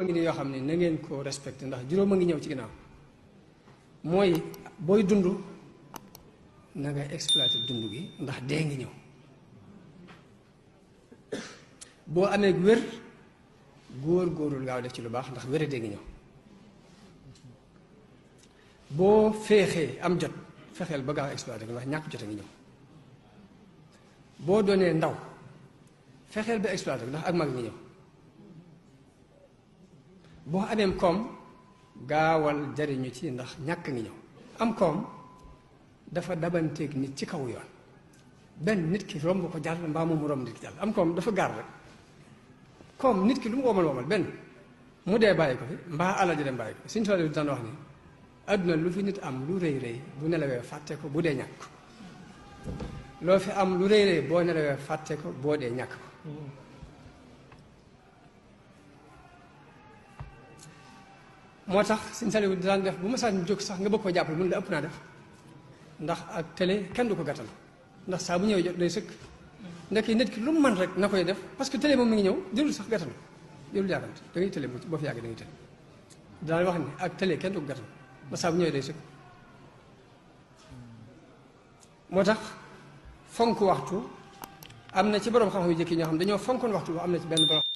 ngi yoo xam ne na ngeen ko respecté ndax juróom a ngi ñëw ci ginnaaw mooy booy dund na nga exploité dund gi ndax dee ngi ñëw boo amee wér góor-góorul gaaw def ci lu baax ndax wér dee ngi ñëw boo féexee am jot fexeel ba gaaw exploité ko ndax ñàkk jot a ngi ñëw boo doonee ndaw fexeel ba exploité ko ndax ak mag ngi ñëw boo amee koom gaawal jariñu ci ndax ñàkk ngi ñëw am koom dafa dabanteeg nit ci kaw yoon benn nit ki romb ko jàll mbaa moom mu romb nit ki jàll am koom dafa gaar rek koom nit ki lu mu womal benn mu dee bàyyi ko fi mbaa alal ji dem bàyyi ko suñu tool yi daan wax ni àdduna lu fi nit am lu rëy rëy bu nelawee fàtte ko bu dee ñàkk ko loo fi am lu rëy rëy boo nelawee fàtte ko boo dee ñàkk ko moo tax suñ saliwu daan def bu ma saan jóg sax nga bëgg ko jàppale mun la ëpp naa def ndax ak télé kenn du ko gàttal ndax saa bu ñëwee jot day sëkk ndekk nit ki lu mu mën rek na koy def parce que télé moom mi ngi ñëw jërul sax gàttal jërul jàkkante da ngay télé boo fi yàggee da ngay télé daan wax ni ak télé kenn du ko gàttal ndax saa bu ñëwee day sëkk moo tax fonk waxtu am na ci borom xam-xam yu jëkki ñoo xam dañoo fonkoon waxtu am na ci benn borom